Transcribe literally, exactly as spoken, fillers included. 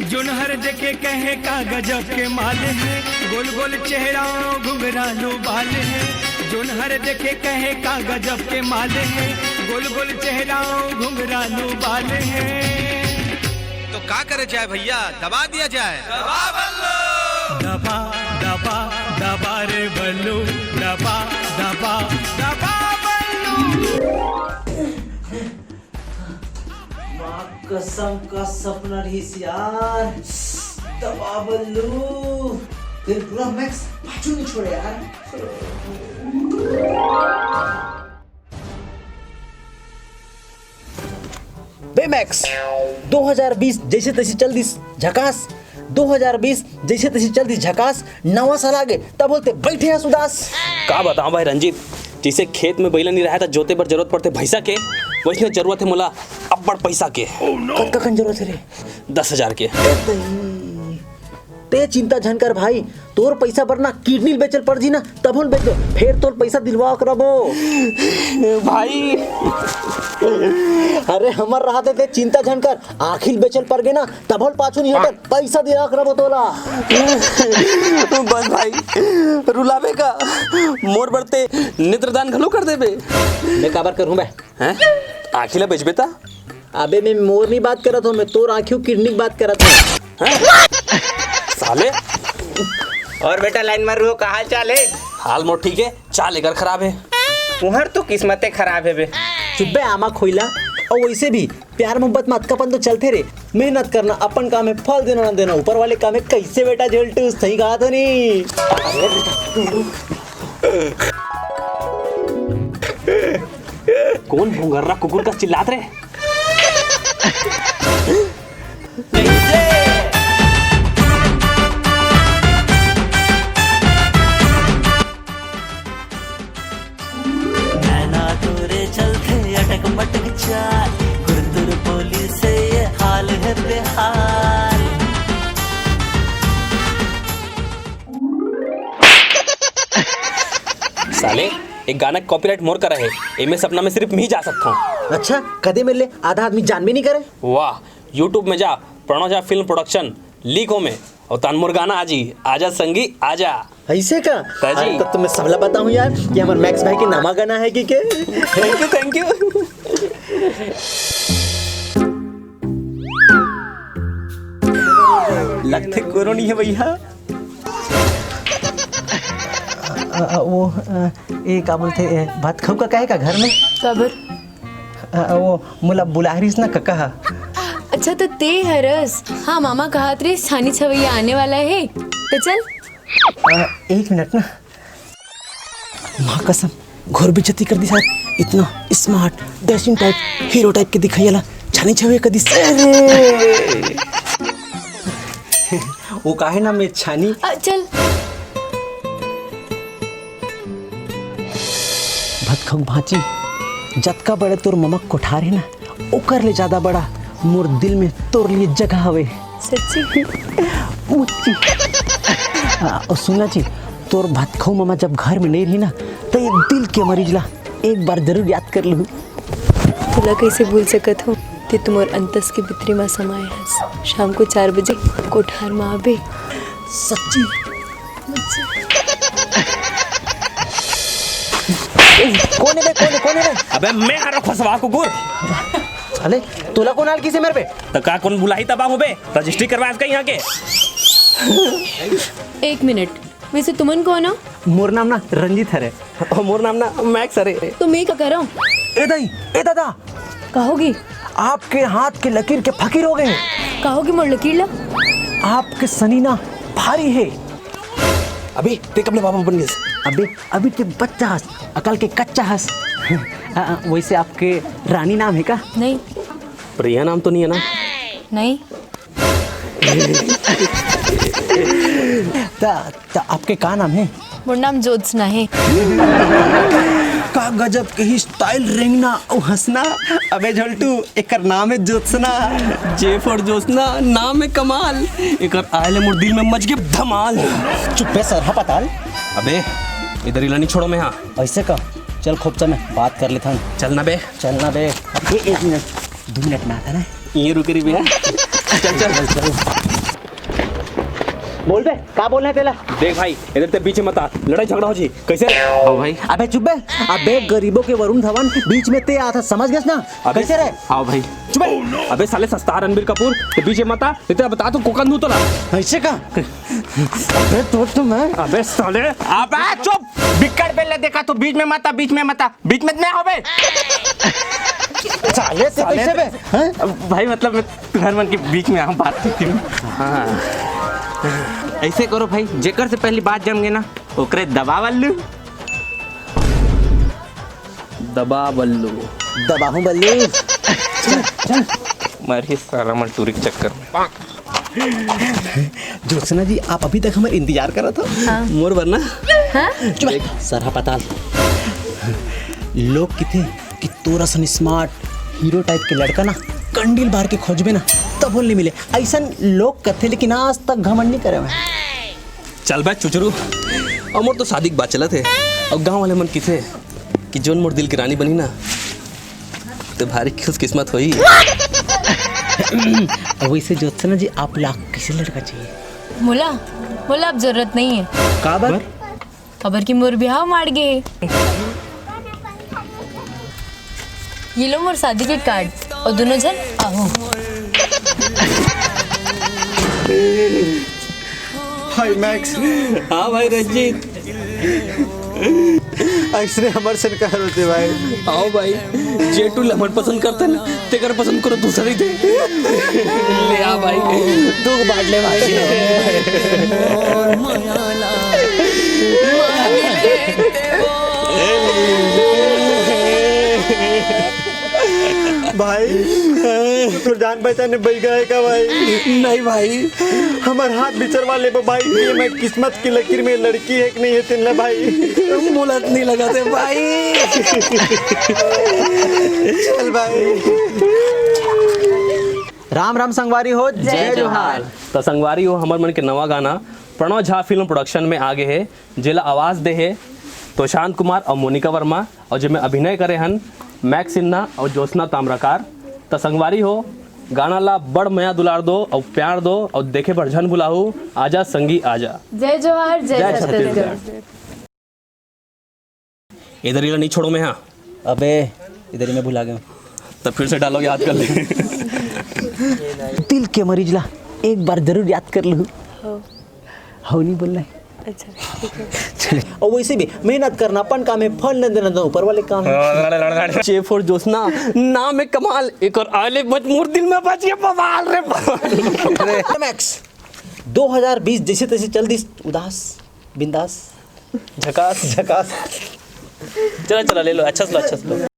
जोन हर देखे कहे का गजब के माल है, गोल गोल चेहरा, घुंघरालू बाल है। जोन हर देखे कहे का गजब के माल है, गोल गोल चेहरा, घुंघरालू बाल है। तो का करे जाए भैया, दबा दिया जाए। दबा बल्लू। दबा, दबा, दबा रे बल्लू, दबा, दबा, दबा बल्लू। माँ कसम का सपना रहिस यार, दबा बल्लू। तेरे पूरा मैक्स पाछू नहीं छोड़े यार। बे मैक्स, दो हज़ार बीस जैसे तैसे चल दिस झकास। दो हज़ार बीस जैसे तैसे चल दिस झकास। नवा साल आगे तब बोलते बैठे हैं सुदास। का बताऊं भाई रंजीत, जैसे खेत में बैला नहीं रहा था जोते बर जरूरत पड़ते भैंसा के, वैसने जरूरत है मोला अब्बड़ पैसा के। कतका कन जरूरत है रे? दस हजार के। ए दई। ते चिंता झन कर भाई, तोर पैसा बर ना किडनी बेचल पड़ जी ना, तभो ल बेच दो, फेर तोर पैसा दिलवा करबो। भाई, अरे हमर रहा ते चिंता झन कर, आँखी ल बेचल पड़ गे ना, तभो ल पाछू नहीं हटन, पैसा दिलवा करबो तोला। बस भाई, रुलाबे का, मोर बर ते नेत्रदान घलो कर देबे। मैं काबर करूँ बे? हैं? आँखी ला बेचबे ता? अबे मैं मोर नहीं बात करत हूँ, मैं तोर आँखी किडनी की बात करत हूँ। हैं? साले। और बेटा लाइन मारू हो, का हाल चाल है? हाल मोर ठीक है, चाल एकर खराब है। तुहर तो किस्मते खराब है बे। चुप बे आमा खोइला। और वैसे भी प्यार मोहब्बत में अतकापन तो चलते रे। मेहनत करना अपन काम है, फल देना ना देना ऊपर वाले काम है। कैसे बेटा झोलटू, सही कहा तो नहीं? कौन भोंगर्रा कुकुर का चिल्लात रे? नैना तोरे चलथे अटक मटक चाल, गुरतुर बोली से ये हाल है बेहाल। साले, एक गाना के कॉपीराइट मोर करा है, एमे सपना में सिर्फ मैं ही जा सकता हूँ। अच्छा, कदे मिले आधा आदमी जान भी नहीं करे। वाह, YouTube में जा, प्रणव झा फिल्म प्रोडक्शन लिखो में, और तान मोर गाना आजी, आजा संगी आजा। ऐसे का? ताजी। अरे, तब तो मैं सबला बताऊं यार कि हमारे मैक्स भाई के नामा गाना है कि के? Thank you, thank you। लगथे कोरोनी है भैया। अ, अ, वो, अ, ए, का बोलथे, ए, भात खाऊ का काहे का घर में? काबर? अ, अ, वो मोला बुलाए रहिस ना कका ह। अच्छा, तो ते हरस। हाँ, मामा कहत रहिस, छानी छवैया आने वाला है, तो चल। अ, एक मिनट ना। माँ कसम, घोर बेइज्जती कर दी साहब। इतना smart, dashing type, hero type के दिखाई वाला छानी छवैया कर दी। अरे! वो काहे ना मैं छानी। अ, चल। भतखऊ भांची, जतका बड़े तोर ममक कोठार है ना, ओकर ले ज्यादा बड़ा मोर दिल में तोर लिए जगह हवे। सच्ची? मुच्ची। आ, और सुना जी, तोर भतखऊ ममा जब घर में नहीं रही ना, तो ये दिल के मरीज ला एक बार जरूर याद कर लू। तोला कैसे भूल सकत हो? ते तो मोर अंतस के भीतरी मा समाए हस। शाम को चार बजे कोठार मा आबे। सच्ची? कोन है बे? कोन है? कोन है बे? अबे मैं हरा खसवा कुकुर। अरे तोला कोन आल किसे मेरे पे? तो का कोन बुलाही तबा हूँ बे? रजिस्ट्री करवाए का यहाँ के? एक मिनट, वैसे तुमन कोन हो? मोर नाम ना रंजीत हरे। और मोर नाम ना मैक्स हरे। तो मैं का करो? ए दाई, ए दादा। कहोगी? आपके हाथ के लकीर के फकीर हो गए। कहोगी मोर लकीर ला? आपके सनी ना भारी है। अबे ते कब ले बाबा बन गए? अबे अभी ते बच्चा हस, अकल के कच्चा हस। आ, आ, वैसे आपके रानी नाम है का? नहीं। प्रिया नाम तो नहीं है ना? नहीं। ता, ता आपके का नाम है? मोर नाम ज्योत्सना है। का गजब के ही स्टाइल, रेंगना और हंसना। अबे झोलटू, एकर नाम है ज्योत्सना। जे फॉर ज्योत्सना, नाम है कमाल। एकर आए ले मोर दिल में मच गए धमाल। चुप बे सर, हपताल। अबे, इधर इला नहीं छोड़ो मैं, हाँ। ऐसे का? चल खोपचा में बात कर लेता हूँ। चल ना बे। चल ना बे। अबे एक मिनट, दो मिनट में आता ना। ये रुके रही भैया। चल, चल। चल, चल। बोल बे, का बोलना हे तेला? देख भाई, इधर ते बीच में मत आ, लड़ाई झगड़ा हो जी। कैसे रे? आओ भाई। अबे चुप बे। अबे गरीबों के वरुण धवन, बीच में ते आता, समझ गए ना? अबे कैसे रे? आओ भाई। चुप बे। अबे साले सस्ता रणबीर कपूर, ते बीच में मत आ, नहीं तो बता तू कोकन दूं तोला। ऐसे का? अबे तो, तो मैं अबे साले। अबे चुप। बिक्कड़ बेल्ले देखा तो बीच में मत आ, बीच में मत आ, बीच में मैं हो बे। साले ते साले कैसे बे? हैं? अब भाई मतलब मैं तुहर मन के बीच में आऊं बात करती हूँ। हाँ। ऐसे करो भाई, जेकर से पहली बात जम गए ना, ओकरे दबा बल्लू। दबा बल्लू। दबाहूं बल्लू। मरही साला मन टूरी के चक्कर में। ज्योत्सना जी, आप अभी तक हमारे इंतजार करत हो? हाँ। मोर बर ना? हाँ? चुप। देख, सरहा पताल। लोग किथे कि तोर असन smart hero type के लड़का ना कंडील बार के खोजबे ना, तभो ले मिले। ऐसन लोग कथे, लेकिन आज तक घमंड नहीं करे मैं। चल बे चुचरू, अउ मोर तो शादी के बात चलत हे, अउ गांव वाले मन किथे कि जोन मोर दिल की रानी बनी ना, तो भारी खुशकिस्मत होई। अब वैसे ज्योत्सना जी, आप ला कैसे लड़का चाहिए? मोला, मोला अब जरूरत नहीं है। काबर? काबर कि मोर बिहाव माड़ गे हे। ये लो मोर शादी के कार्ड अउ दोनों झन आहू। भाई मैक्स। हाँ भाई रंजीत। ऐसने हमर सन का होथे भाई। आओ भाई, जे टूरी ला हमन पसंद करथन, तेकर पसंद करो दूसर ही दे। ले आ भाई, दुख बांट ले भाई। भाई, तोर जान पहचान में बइगा हे का भाई? नहीं भाई। हमर हाथ बिचरवा लेबो भाई, ये मैं किस्मत की लकीर में लड़की हे कि नहीं हे तेन ला भाई। मोला नहीं लगा थे भाई। चल भाई। राम राम संगवारी हो, जय जय जोहार। जोहार। त संगवारी हो, हमर मन के नवा गाना प्रणव झा फिल्म प्रोडक्शन में आ गे हे, जेला आवाज दे हे तोशांत कुमार अउ मोनिका वर्मा, अउ जेमे अभिनय करे हन मैक्स सिन्हा अउ ज्योत्सना ताम्रकार। त संगवारी हो, गाना ला बड़ मया दुलार दो अउ प्यार दो अउ देखे बर झन भुलाहू। आजा संगी आजा। जय जोहार, जय जय छत्तीसगढ़। छत्तीसगढ़। इधर ही ला नहीं छोड़ो मैं, हाँ। अबे, इधर ही मैं भुला गया हूँ। तब फिर से डालो, याद कर ले। दिल के मरीज ला एक बार जरूर याद कर लूँ। हो। हो नहीं बोलना है। अच्छा, ठीक है। चले। और वैसे भी मेहनत करना अपन काम है, फल न देना तो ऊपर वाले काम है। जे फॉर ज्योत्सना, नाम है कमाल, एक और आले बच मोर दिल में बच गया बवाल रे बवाल। मैक्स, दो हज़ार बीस जैसे तैसे चल दिस, उदास, बिंदास, झकास, झकास। चला, चला, ले लो, अच्छा से लो, अच्छा से लो।